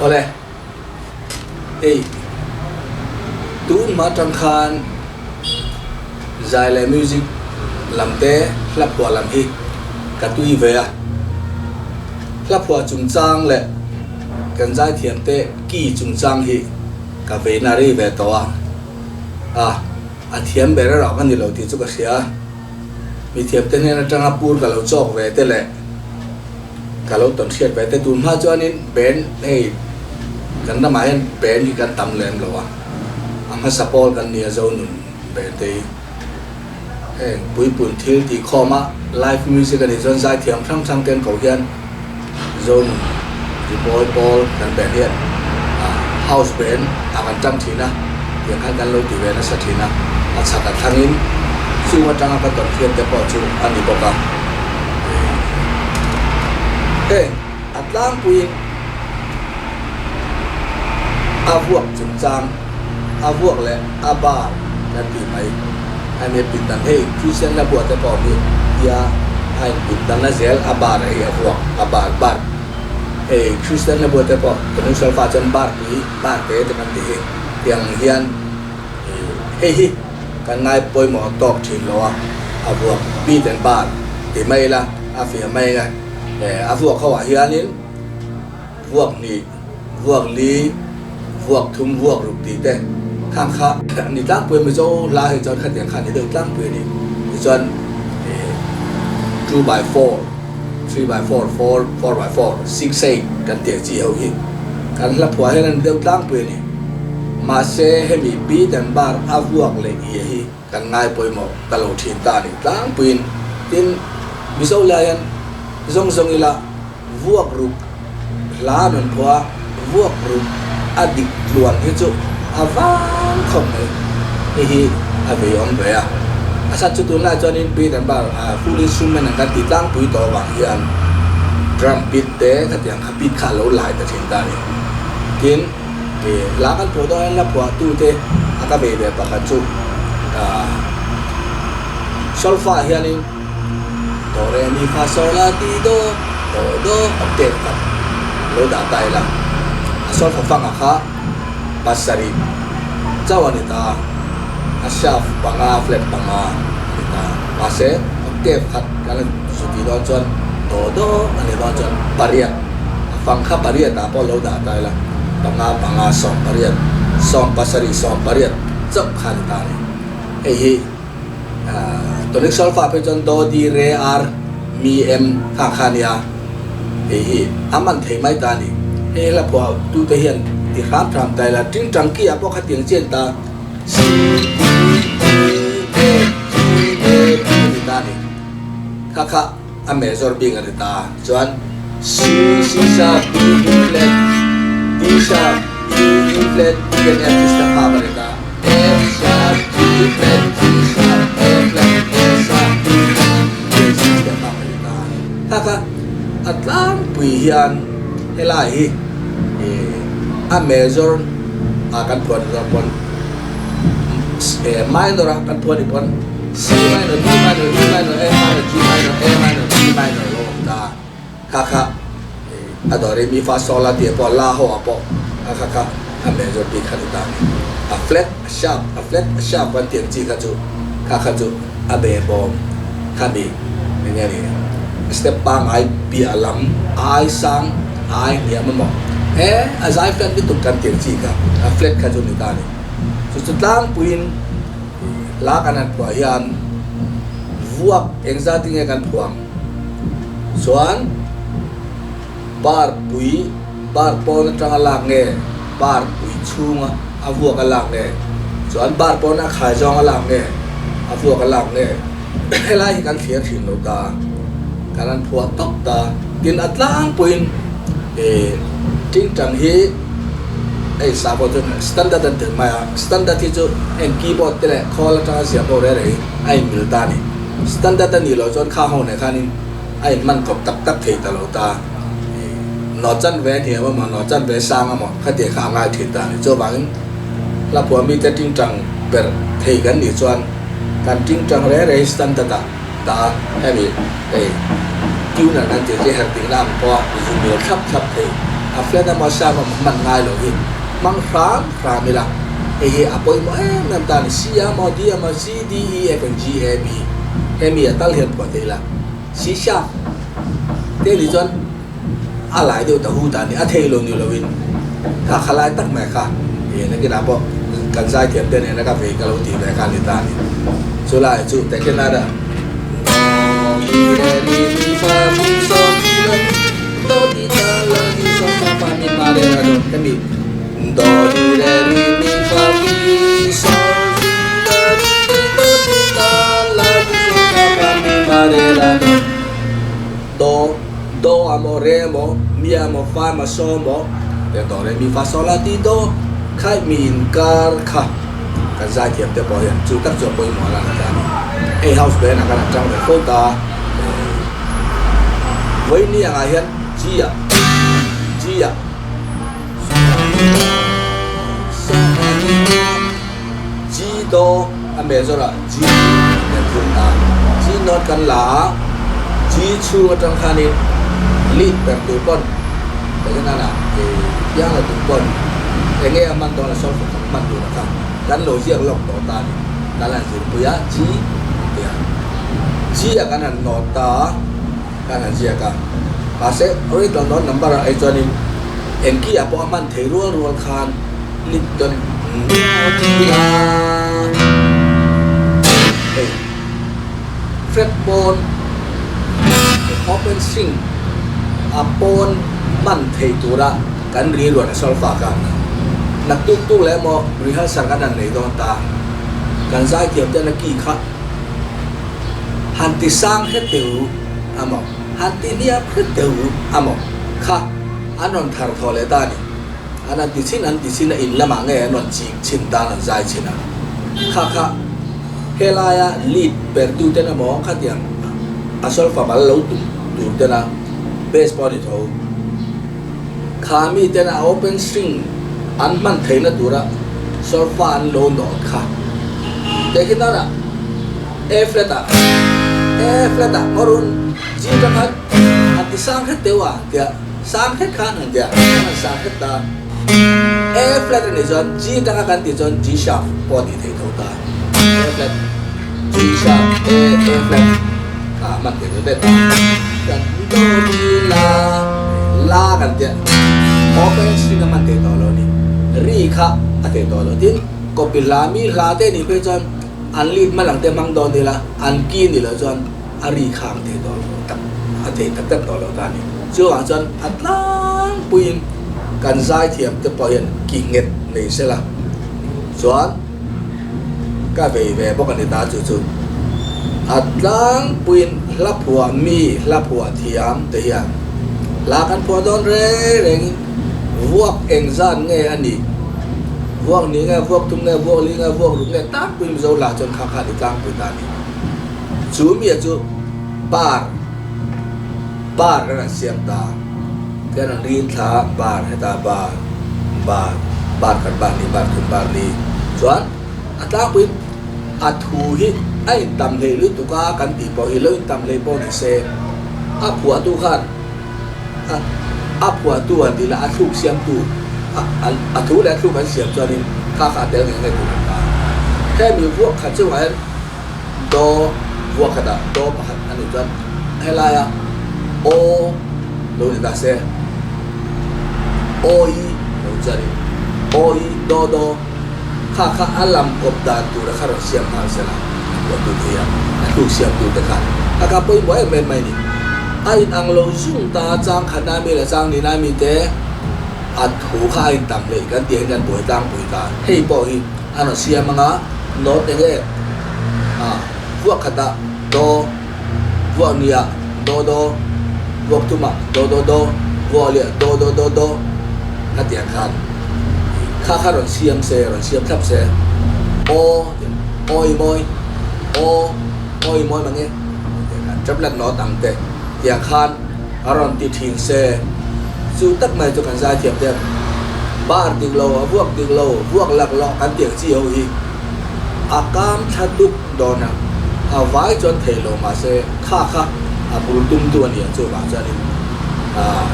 Awle, hei tun hma tang khan zai leh music lam te hla phuah lam hi ka tui ve a, hla phuah chungchang leh kan zaithiam te key chungchang hi ka veina rei ve tawh a, a a thiam ber erawh ka ni lo tih chu ka hria. Mithiam te hnen atanga pur ka lo chawk ve te leh ka lo tawn hriat ve te tun hma chuanin band hei kan ramah hian band hi kan tam lem lo a, a hmasa pawl kan ni a Zonun band te hi heng puipun thil tih khawm a live music a nih chuan zaithiam hrang hrang ten ko hian Zonun rimawi pawl kan band hian house band ah kan tang thin a tiang khan kan lo ti ve nasa thin a, a chhak a thlangin chung atanga ka tawn hriat te pawh chu a ni bawk a. Heng a tlangpuiin a vuak chungchang a vuak leh a bar kan tih mai a nia pindan hei Christian la buat te pawh hi tia a in pindan na zel a bar a hi a vuak a bar bar hei Christian la buat te pawh kan usual fa chuan bar pui bar te te kan tih hi tiang hian hei hi kan ngai pawimawh tawk thin lo a a vuak beat and bar tih mai ila a fiah mai ang e a vuak ho ah hianin Vuak hnih, vuak li, vuak thum, vuak ruk tih te khang kha a ni tlangpui a, Mizo hla hi chuan khatiang kha a ni deuh tlangpui a ni. Tichuan two by four, three by four, four, four by four, six eight kan tih ang chi ho hi kan hla phuah hian a ni deuh tlangpui a ni. Mahse hemi beat and bar a vuak leh ia hi kan ngai pawimawh ta lo thin ta a ni tlangpuiin. Tin, Mizo lai hian zawng zawng ila Vuak ruk hla an rawn phuah a, vuak ruk a dik tluan hi chu a vang khawp mai. Hei hi a vei awm ve a. A sat chu tunlai chuanin beat and bar full instrument ang kan tih tlangpui tawh avang hian drum beat te khatiang kha beat kha a lo lai ta thin ta a ni. Tin, hla kan phuah dawn hian hla phuahtu te a ka vei ve pakhat chu solfa hianin, Do re mi fa sol la ti do do do octave khat lo dah ta ila a sol fa fanga kha pasarih chauh a ni ta a sharp panga flat panga a ni ta mahse octave khat kan han zu tih dawn chuan do do a ni dawn chuan pariat a fang kha pariat ah pawh lo dah ta ila panga panga sawmpariat sawmpasarih sawmpariat chauh kha a ni ta a ni hei hi. Tonic solfa phei chuan do, di, re, ar, mi, em kha kha a nia. Hei hi a man thei mai ta a ni. Hei hla phuah tute hian ti hram hram ta ila ting tang ki ah pawh khatiang chian ta C, D, E, F, G, A, B a ni ta a ni. Kha kha a major bik a ni ta. Chuan C, C sharp, B, B flat, D sharp, E, E flat, D and F chu step half a ni ta. F sharp, G flat, G sharp, A flat, A sharp, D flat, D chu step half a ni ta. Kha kha a tlangpui hian helai hi a major a kan phuah ni dawn pawn minor a kan phuah ni pawn C minor, D minor, E minor, F minor, G minor, A minor, B minor lo awm ta. Kha kha a do re mi fa sol la tih pawh la ho ah pawh a kha kha a major bik kha ni ta a ni. A flat, a sharp, a flat, a sharp kan tih ang chi kha chu kha kha chu a be bawm kha mi eng nge ni step pangai piah lam ai sang ai hniam emaw he a zai flat lutuk kan tih ang chi kha a flat kha chu ni ta a ni. Chu chu tlangpuiin hla kan han phuah hian vuak engzat nge kan phuah ang? Chuan bar pui bar pawn atanga lak nge bar pui chhunga a vuak a lak nge chuan bar pawn a khai zawng a lak nge a vuak a lak nge helai hi kan thlir thin lo ta kan han phuah tawp ta tin a tlangpuiin ih tingtang hi hei sa pawh chu standard an tel mai a standard hi chu heng keyboard te leh khawl atanga ziah pawh reh reh hi a inmil ta a ni. Standard a nih loh chuan kha ho nen khanin a inhman kawp tak tak thei ta lo ta. Nawh chan ve hniam emaw, nawh chan ve sang emaw khatiang kha a ngai thin ta a ni. Chuvangin hla phuah mite tingtang ber thei kan nih chuan kan tingtang reng reng hi standard ah dah a, hemi hei tuner kan tih chi herh dikna ang pawha zu mil thlap thlap thei. A flat emaw sharp emaw hman ngai loh hi hmang hram hram ila hei hi a pawimawh em em ta a ni. C emaw D emaw C D E F and G A B hemi a tal hian phuah thei ila C sharp te nih chuan a lai deuh ta hu ta a ni. A thei lo ni loin kha kha lai tak mai kha ih nakinah pawh kan zaithiam te nena ka vei ka lo tih ve kha a ni ta a ni. Chulai chu tehkhin a dah. Do, do a maw, re maw, mi a maw, fa maw, so maw, do re mi fa so la ti do kha mi inkar kha kan zaithiam te pawh hian chu tak chu a pawimawh a lan ta a ni. Hei house band ah khan an tang ve fo ta vawiin ni angah hian G ah G ah G do a major ah G kan phun ta G note kan la a G chhung atang khanin lead ber tur pawn Tehkhinana piang la tur pawn enge a hman dawn a solfa kan hman tur a kha kan lo ziak lawk tawh ta a ni. Kan han zirpui a G an ti a G ah kan han nawt ta a kan han ziak a mahse original note number ah hi chuanin eng ki ah pawh a hman thei rual rual khan lit dawn ila hei fret pawn open string a pawn hman thei tura kan ri ruan a solfa kha naktuk tuk leh emaw rehearsal kan han nei dawn ta kan zaithiam ten a ki kha han ti sang hret teh u a maw han ti hniam hret teh u a maw kha an rawn thar thawh leh ta a ni. An han ti chhin an ti chhin a in lamah nge an rawn chik chhin tan an zai chhin a kha kha helaia lead ber tu ten emaw khatiang a solfa bal lo tum tur tena bass pawh a ni tho kha mi tena a open string an hman theihna tura solfa an lo nawt kha tehkhin danah A flat ah A flat ah ngawrun G tangkhat an ti sang hret deuh a tia. Sang hret khan an tia, an han sang hret ta. A flat a nih chuan G atanga kan tih chuan G sharp pawh a tih theih tho ta. A flat, G sharp, A, A flat kha a hman theih tho daih ta. Kan do mi la, la kan tia, open string a hman theih tawh lo a ni. Ri kha a theih tawh lo. Tin, copy hla mi hla te nih phei chuan an lead hma lang te hmang dawn ila, an key nih loh chuan a ri kha ang thei tawh lo tak a thei tak tak tawh lo ta a ni. Chuvang chuan a tlangpuiin kan zaithiam te pawh hian ki nghet nei se la chuan ka vei ve bawk a ni ta chu chu a tlangpuiin hla phuah mi hla phuah thiam te hian hla kan phuah dawn reng rengin vuak eng zan nge a nih vuak ni nge vuak thum nge vuak li nge vuak ruk nge tlangpuiin Mizo hla chuan kha kha a ni tlangpui ta a ni. Chu mia chu bar bar kan han siam ta khian an rin thla a bar heta bar bar bar khat bar ni bar thum bar ni chuan a tlangpuiin a thu hi a intam hlei lutuk a kan tih pawh hi lo intam hlei pawh ni se a phuahtu khan a a phuahtu han tih lah a thluk siamtu a a thu leh a thluk an siam chuanin kha kha a tel ngei ngei tur an ta hemi vuak khat chungah hian. Do vuah khatah do pakhat a nih chuan helaia aw lo ni ta se aw i lo chuan in aw i do do kha kha a lam kawp dan tura kha rawn siam nghal se la a kuah tu thei a a tluk siam tu te khan a kha pawimawh em em mai a ni. A in ang lo zung ta chang khat na mi leh chang ni na mi te a thu kha a in tam hleih kan tih hian kan buai tlangpui ta hei pawh hi a rawn siam anga note enge a vuak khatah do vuak niah do do vuak thumah do do do vuak liah do do do do a tih ang khan kha kha rawn siam se rawn siam thlap se aw aw i mawi aw aw i mawi mange tih ang khan triplet note ang te tih ang khan a rawn ti thin se chu tak mai chu kan zaithiam te bar dik lo a vuak dik lo vuak lak lawh kan tih ang chi ho hi a kam thla duk dawn a a vai chuan thei lo mahse kha kha a bul tum tu a ni ang chuvang chuanin ah.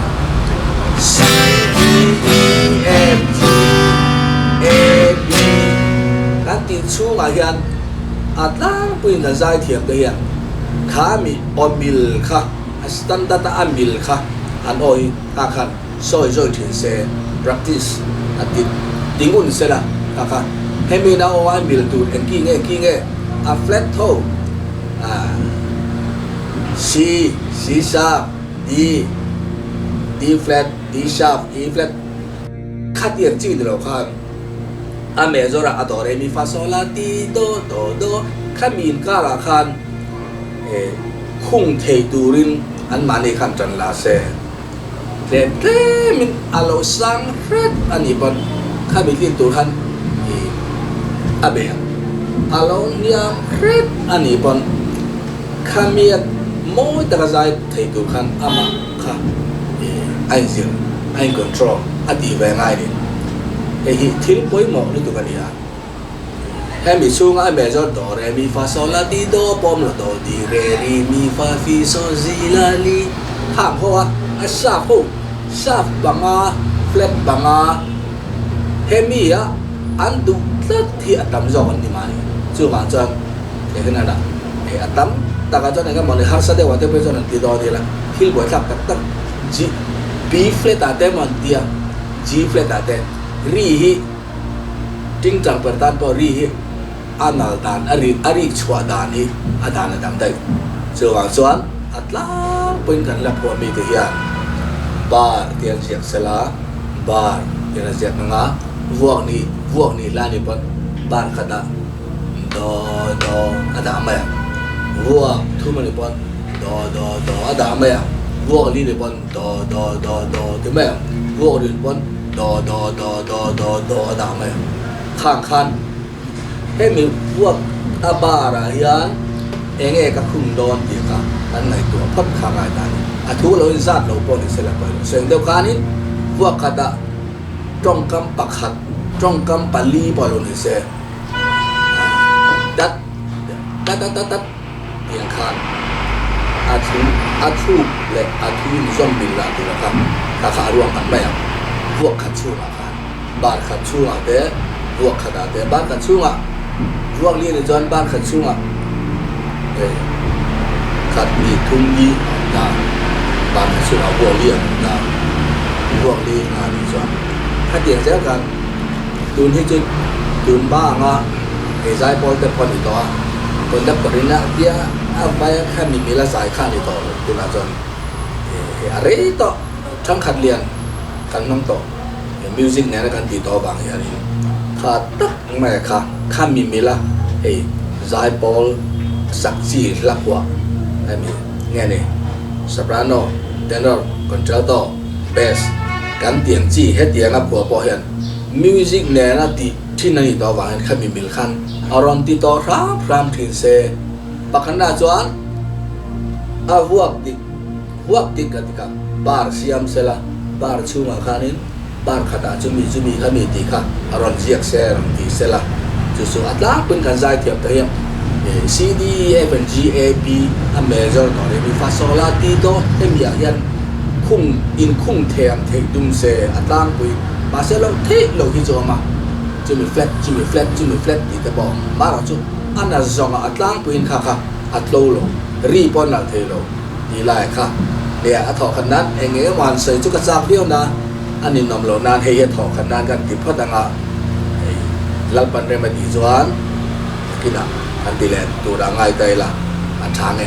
D F G A B kan tih chhungah hian a tlangpuiin kan zai thiam te hian kha mi aw mil kha a standard a a mil kha an aw hi kha khan sawi zawi thin se practice a ti ti ngun se la kha kha hemi na aw a mil tur engki nge engki nge a flat tho ah C C sharp D D flat D sharp E flat khatiang chi ni lo khan a major ah a do re mi fa sol la ti do do do khami inkarah khan eh khung thei turin anmahni khan tan la se. Tlem tlemin a lo sang hret a nih pawn khami tlin tur khan ih a bei ang. A lo hniam hret a nih pawn khami a mawi taka zai thei tur khan amah kha ih a inzir, a in control a tih ve ngai a ni. Hei hi thil pawimawh lutuk a ni a. Hemi chhunga a major do re mi fa sol la ti do pawm lo do di re ri mi fa fi sol zi la li khang ho a a sharp ho sharp panga flat panga hemi a an duh tlat hi a tam zawk an ni mahni chuvang chuan eng hian a dah eh a tam takah chuan eng emawni harsa deuh ah te pawh chuan an ti dawn ila thil buaithlak tak tak G B flat ah te emaw an tia G flat ah te ri hi. Tingtang per tan pawh ri hi a nal dan a ri a rik chhuah dan hi a dan a dang daih. Chuvang chuan a tlangpuiin kan la phuah mite hian bar tih an ziak sela, bar tih an ziak ang a, vuak ni vuak ni hla ni pawn bar khat ah do do a dah mai ang, vuak thum a ni pawn do do do a dah mai ang, vuak li ni pawn do do do do ti mai ang, vuak rin pawn. Do do do do do do a dah mai ang. Khang khan hemi vuak a bar ah hian eng nge ka khum dawn tih kha kan ngaihtuah phawt kha ngai ta a ni. A thu lo in zat lo pawh ni se la pawh ilo. Sawi deuh khanin vuak khatah tawngkam pakhat tawngkam pali pawh lo ni se dat dat dat dat dat. Tiang khan a thu a thluk leh a thu inzawm mil lah tur a kha kha kha a ruang khat mai ang. Vuak khat chhungah khan bar khat chhungah te vuak khatah te bar khat chhungah vuak li anih chuan bar khat chhungah eh khat hnih thum li a awm ta bar khat chhungah vuak li a awm ta vuak li a nih chuan khatiang zel khan tun hi chu tun hma anga Hei zaipawl te pawh a ni tawh a, conductor in a tia a vai a kha mi mila zai kha a ni tawh lo tunah chuan hei a rei tawh thangkhat lian kan hmang tawh music nena kan tih tawh avang hianin kha tak mai a kha kha mi mila hei zaipawl sak chi hla phuah hemi nge ni soprano tenor contralto bass kan tiang chi hetianga phuah pawh hian music nena tih Thin a nih tawh avangin khami mil khan a rawn ti tawh hram hram thin se. Pakhatna chuan a vuak dik vuak dik a dik a, bar siam se la, bar chhungah khanin bar khatah chumi chumi khami tih kha a rawn ziak se a rawn ti se la, chu chu a tlangpuiin kan zai thiam ta hian C D E F and G A B a major tawh rih mi fa saw la ti tawh hemi ah hian khung inkhung thiam theih tum se a tlangpui. Mahse lo theih lo hi chu a awm a, chumi flat, chumi flat, chumi flat tih te pawh a awm. Mahrawh chu a na zawngah a tlangpuiin kha kha a tlo lo, ri pawh a nalh thei lo tih lai kha nia a thawh khat nan eng eng emaw han sawi chu ka chak viau na, a ninawm loh nan hei hi a thawh khat nan kan ti phawt ang a, hei Lalpan rem a tih chuan nakinah kan ti leh tur a ngai ta ila a tha nge.